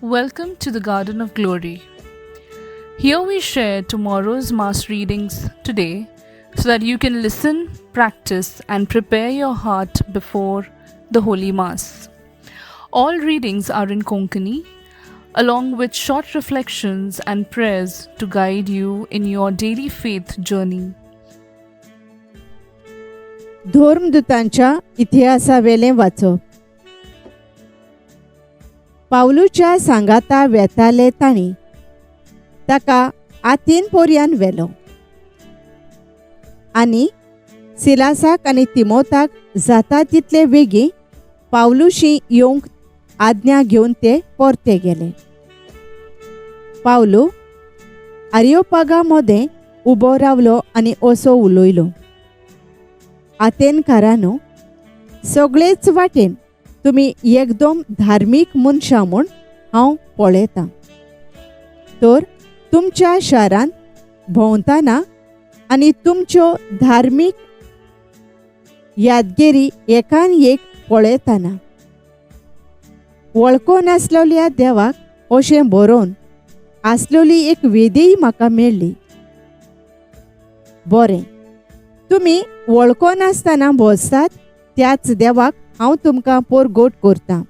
Welcome to the Garden of Glory. Here we share tomorrow's Mass readings today so that you can listen, practice, and prepare your heart before the Holy Mass. All readings are in Konkani, along with short reflections and prayers to guide you in your daily faith journey. धर्मदूतांच्या इतिहासावेलें वाचप. पावलूच्या सांगाता वेताले तांणी ताका आतीन पोरयान व्हेलो आनी सिलासाक आनी तिमोताक जाता तितले वेगीं पावलूशी येवंक आज्ञा घेवन ते परते गेले. पावलू आरियोपागा मदें उबो रावलो आनी असो उलयलो, आतेनकारांनो, सगळेच वाटेन तुमी एकदम धार्मीक मनशां म्हूण हांव पळयतां. तर तुमच्या शारांत भोंवतना आनी तुमच्यो धार्मीक यादगिरी एकान एक पळयतना वळखो नासलेल्या देवाक अशें बरोवन आसलेली एक वेदीय म्हाका मेळ्ळी. बरें, तुमी वळखो नासतना भोजतात त्याच देवाक हांव तुमकां पोरगोट करतां.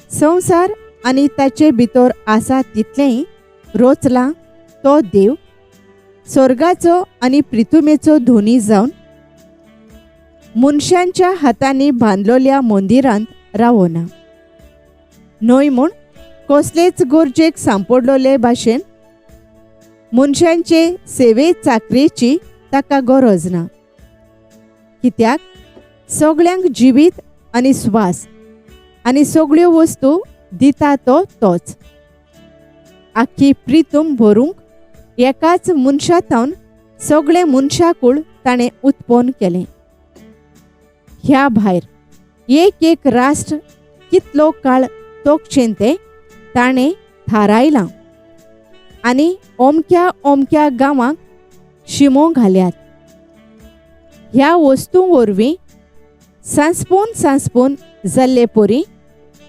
संवसार आनी ताचे भितर आसा तितलेंय रोचलां तो देव स्वर्गाचो आनी प्रिथुमेचो धोनी जावन मनशांच्या हातांनी बांदलेल्या मंदिरांत रावना न्हय म्हूण कसलेच गरजेक सांपडलेले भाशेन मनशांचे सेवे चाकरेची ताका गरज ना. कित्याक सगळ्यांक जिवीत आनी स्वास आनी सगळ्यो वस्तू दिता तो तोच. आख्खी प्रितूम भरूंक एकाच मनशा थावन सगळें मनशाकूळ ताणें उत्पन्न केलें. ह्या भायर एक एक राष्ट्र कितलो काळ तोखचें तें ताणें थारायलां आनी अमक्या अमक्या गांवांक शिमो घाल्यात. ह्या वस्तूं वरवीं सांसपून सांसपून जाल्ले परी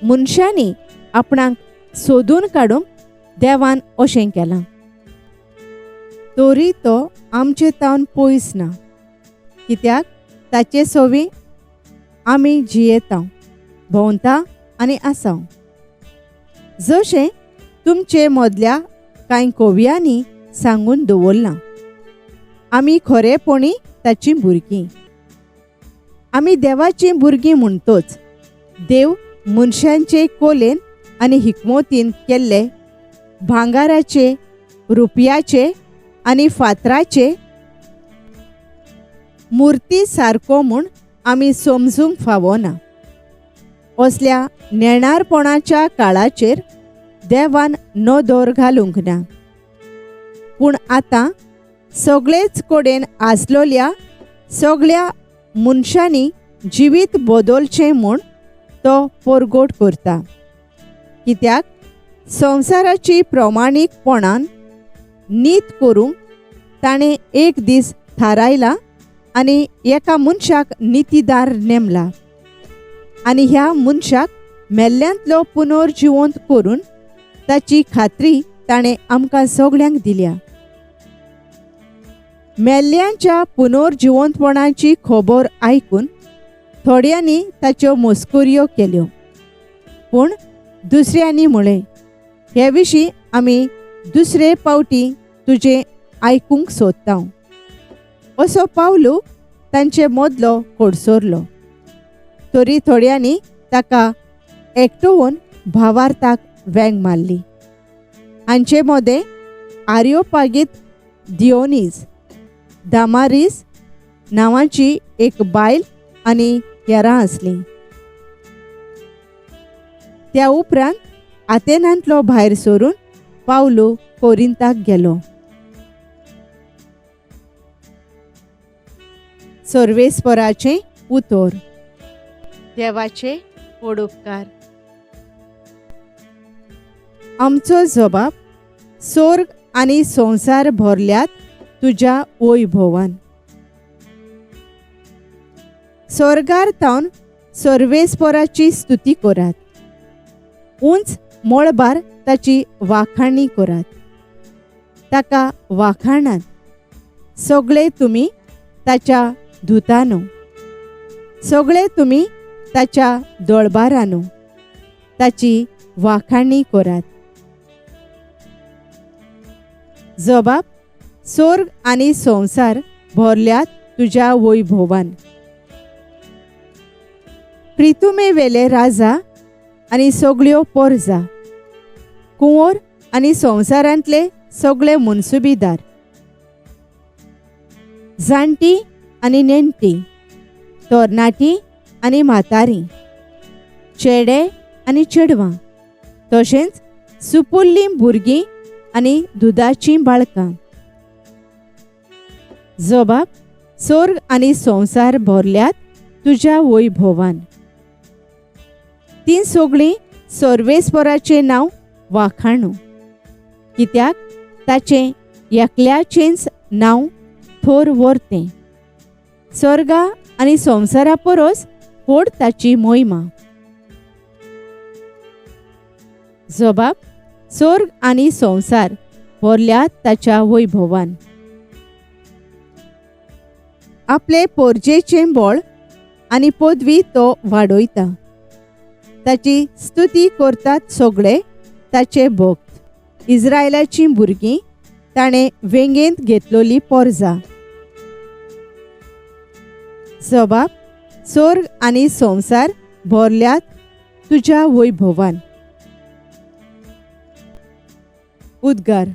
मनशांनी आपणाक सोदून काडूंक देवान अशें केलां. तरी तो आमचे तावन पयस ना, कित्याक ताचे सवी आमी जियेता, भोंवता आनी आसा. जशें तुमचे मदल्या कांय कवयांनी सांगून दवरलां, आमी खरेपणी ताचीं भुरगीं. आमी देवाचीं भुरगीं म्हणटोच देव मनशांचे कोलेन आनी हिकमतीन केल्ले भांगाराचे, रुपयाचे आनी फातराचे मुर्ती सारको म्हूण आमी समजूंक फावना. असल्या नेणारपणाच्या काळाचेर देवान नदर घालूंक ना, पूण आतां सगळेच कडेन आसलेल्या सगळ्या मनशांनी जिवीत बदलचें म्हूण तो परगट करता. कित्याक संवसाराची प्रमाणीकपणान नीत करूंक ताणें एक दीस थारायला आनी एका मनशाक नितीदार नेमला आनी ह्या मनशाक मेल्ल्यांतलो पुनर्जिवंत करून ताची खात्री ताणें आमकां सगळ्यांक दिल्या. मेल्ल्यांच्या पुनर्जिवंतपणाची खबर आयकून थोड्यांनी ताच्यो मस्कऱ्यो केल्यो, पूण दुसऱ्यांनी म्हळें, हे विशीं आमी दुसरे पावटी तुजें आयकूंक सोदता. असो पावलू तांचे मदलो कडसरलो. तरी थोड्यांनी ताका एकटोवन भावार्थाक वेंग मारली. हांचे मदें आर्योपागीत दियोनीज, दामारीस नांवाची एक बायल आनी हेरां आसलीं. त्या उपरांत आतेनांतलो भायर सरून पावलू कोरिंताक गेलो. सर्वेस्पराचें उतर. देवाचे व्हड उपकार. आमचो जबाब स्वर्ग आनी संवसार भरल्यात तुज्या वैभवान. स्वर्गार तावन सर्वेस्पराची स्तुती करात, उंच मळबार ताची वाखाणी करात. ताका वाखाणात सगळे तुमी ताच्या दुतानो, सगळे तुमी ताच्या दळबारानो ताची वाखाणी करात. जबाब स्वर्ग आनी संवसार भरल्यात तुज्या वैभवान. प्रितुमेवेले राजा आनी सगळ्यो पोरजा, कुंवर आनी संवसारांतले सगळे मुनसुबीदार, जाणटी आनी नेणटी, तरणाटी आनी म्हातारी, चेडे आनी चेडवां, तशेंच सुपुल्लीं भुरगीं आनी दुदाचीं बाळकां. जबाब स्वर्ग आनी संवसार भरल्यात तुज्या वैभवान. तीं सगळीं सर्वेस्पराचें नांव वाखाणू, कित्याक ताचें एकल्याचेंच नांव थोर व्हरतें. स्वर्गा आनी संवसारा परस व्हड ताची मोहिमा. जबाब स्वर्ग आनी संवसार भरल्यात ताच्या वैभवान. आपले पोरजेचें बळ आनी पदवी तो वाडयता. ताची स्तुती करतात सगळे ताचे भक्त. इस्रायलाचीं भुरगीं ताणें वेंगेंत घेतलोली पोरजा. जबाब स्वर्ग आनी संवसार भरल्यात तुज्या वैभवान. उद्गार.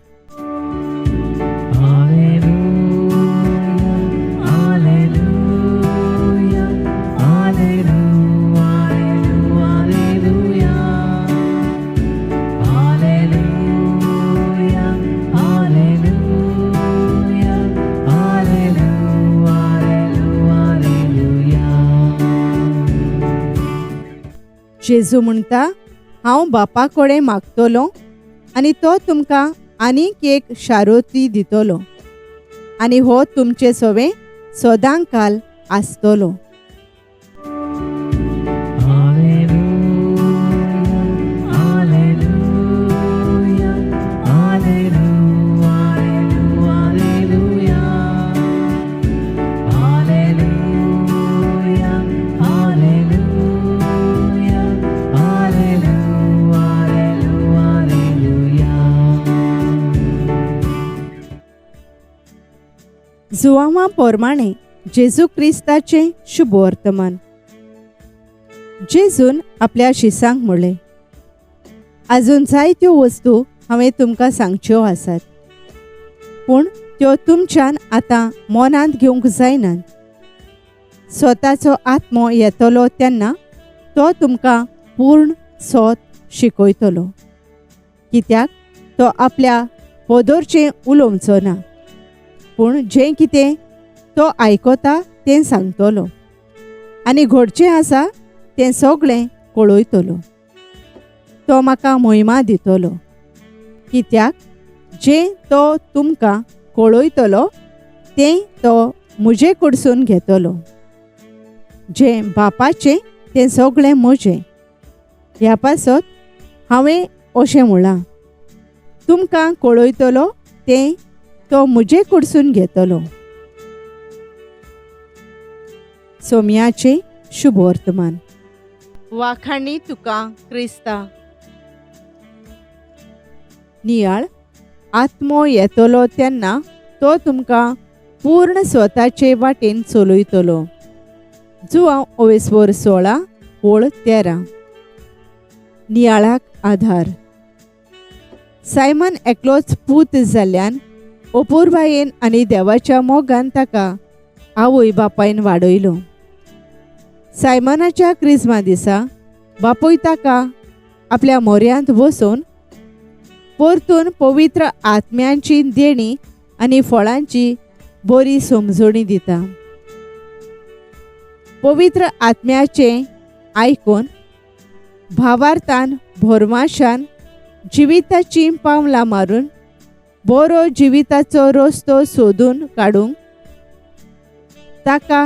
जेजू म्हणटा, हांव बापा कडेन मागतलो आनी तो तुमकां आनीक एक शारोती दितलो आनी हो तुमचे सवें सदां काल आसतलो. जुवांवा पोरमाणे जेजू क्रिस्ताचें शुभवर्तमान. जेजून आपल्या शिसांक म्हणलें, आजून जायत्यो वस्तू हांवें तुमकां सांगच्यो आसात, पूण त्यो तुमच्यान आतां मनांत घेवंक जायनात. स्वताचो आत्मो येतलो तेन्ना तो तुमकां पूर्ण सोत शिकयतलो, कित्याक तो आपल्या पोदोरचें उलोवचो ना, पूण जें कितें तो आयकता तें सांगतलो आनी घडचें आसा तें सगळें कळयतलो. तो म्हाका मोहिमा दितलो, कित्याक जें तो तुमकां कळयतलो तें तो म्हजे कडसून घेतलो. जें बापाचें तें सगळें म्हजें. ह्या पासत हांवें अशें म्हळां, तुमकां कळयतलो तें तो म्हजे कडसून घेतलो. सोम्याचें शुभवर्तमान. वाखाणी तुका क्रिस्ता. नियाळ. आत्मो येतलो तेन्ना तो तुमकां पूर्ण स्वताचे वाटेन चलयतलो. जुवांव ओवेस्वर 16 ओळ 13. नियाळाक आधार. सायमन एकलोच पूत जाल्ल्यान अपुरबायेन आनी देवाच्या मोगान ताका आवय बापायन वाडयलो. सायमनाच्या क्रिस्मा दिसा बापूय ताका आपल्या मोऱ्यांत बसोवन परतून पवित्र आत्म्यांची देणी आनी फळांची बरी समजणी दिता. पवित्र आत्म्याचें आयकून भावार्थान भरमाशान जिविताचीं पावलां मारून बरो जिविताचो रस्तो सोदून काडूंक ताका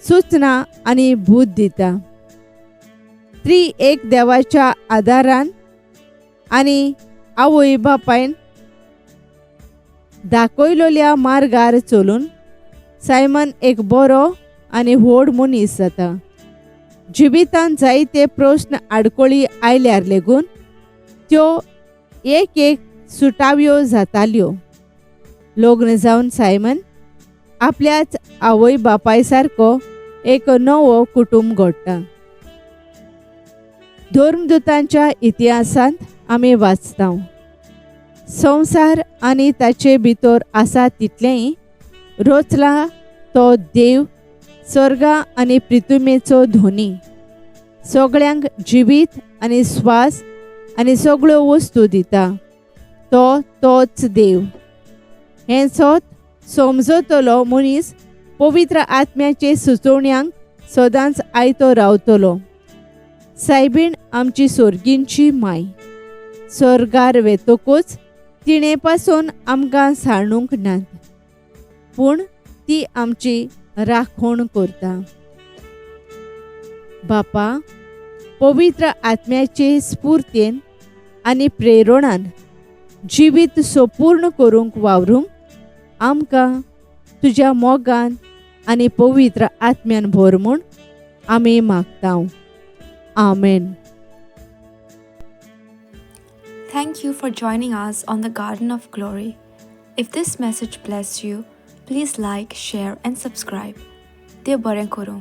सुचना आनी बूद दिता. त्रि एक देवाच्या आदारान आनी आवय बापायन दाखयलोल्या मार्गार चलून सायमन एक बरो आनी व्हड मनीस जाता. जिवितांत जायते प्रस्न आडखळी आयल्यार लेगून त्यो एक एक सुटाव्यो जाताल्यो. लग्न जावन सायमन आपल्याच आवय बापाय सारको एक नवो कुटूंब घडटा. धर्मदूतांच्या इतिहासांत आमी वाचता, संवसार आनी ताचे भितर आसा तितलेंय रचला तो देव, स्वर्गा आनी पृथ्वीचो धोनी, सगळ्यांक जिवीत आनी स्वास आनी सगळ्यो वस्तू दिता तो तोच देव. हें सत समजतलो मनीस पवित्र आत्म्याचे सुचोवण्यांक सदांच आयतो रावतलो. सायबीण आमची सोर्गींची माय, स्वर्गार वेतकूच तिणे पासून आमकां सांडूंक नात, पूण ती आमची राखण करता. बापा, पवित्र आत्म्याचे स्फूर्तेन आनी प्रेरणान जिवीत संपूर्ण करूंक वावरूंक आमकां तुज्या मोगान आनी पवित्र आत्म्यान भर म्हूण आमी मागता. आमेन. Thank you for joining us on the Garden of Glory. If this message blessed you, please like, share, and subscribe. देव बरें करूं.